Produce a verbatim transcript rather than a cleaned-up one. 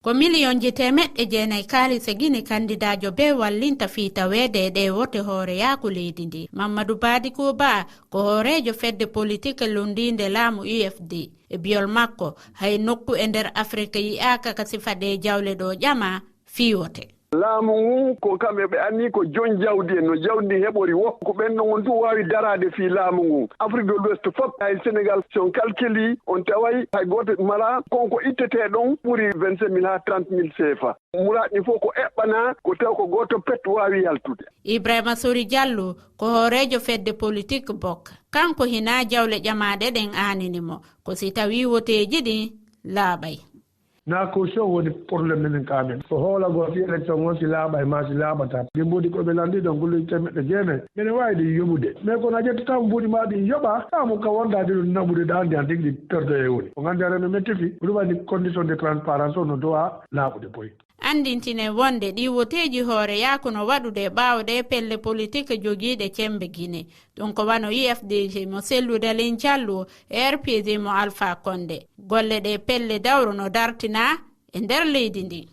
Ko miliyonji teemeɗɗe jeenayi kaalise Gine kandidaajo bee wallinta fii taweede e ɗee wote hooreyaaku leydi ndii. Mamadou Badiko Ba ko hooreejo fedde politik lunndiinde laamu U F D. E biyol makko, hay nokku e nder Afrik yi'aaka ka sifa ɗee jawle ɗoo ƴamaa fii wote. Laamu ngun ko kamɓe ɓe anni ko jon jawdi en no jawdi ndin heɓori wo. Ko ɓen ɗon on tun waawi daraade fii laamu ngun. Afrique de l'Ouest fof hay Sénégal si on calculi on taway hay gooto mala kon ko ittetee ɗon ɓuri vingt-cinq mille haa trente mille C F A. Muraad ɗin fof ko eɓɓanaa ko taw ko gooto pet waawi yaltude. Ibrahima Sori Diallo ko hooreejo fedde politik Bok. Kanko hinaa jawle ƴamaaɗe ɗen aanini mo. Ko si tawii woteeji ɗin laaɓay. Na ko so woni problème menen ka men ko hoolagol si élection on si laaɓay ma si laaɓata. Ɗi mbuuɗi ko ɓe lanndi ɗon gulluji temeɗɗe jeenayi mene waawi ɗi yoɓude mais kono a ƴettata mbuuɗi ma ɗin yoɓa tamu ka wonda ɗi ɗum naɓude ɗa anndi an tigi ɗi perdo e woni ko ngannde reme metti fi ɗum waɗi condition de transparence on no dowa laaɓude boy. Anndintine wonde ɗi woteeji hooreyaaku no waɗude e ɓaawo ɗee pelle politik jogiiɗe cemmbe Gine. Ɗum ko wano U F D G mo Cellou Dalein Diallo e R P G mo Alpha Condé. Golle ɗee pelle dawro no dartinaa e nder leydi ndin.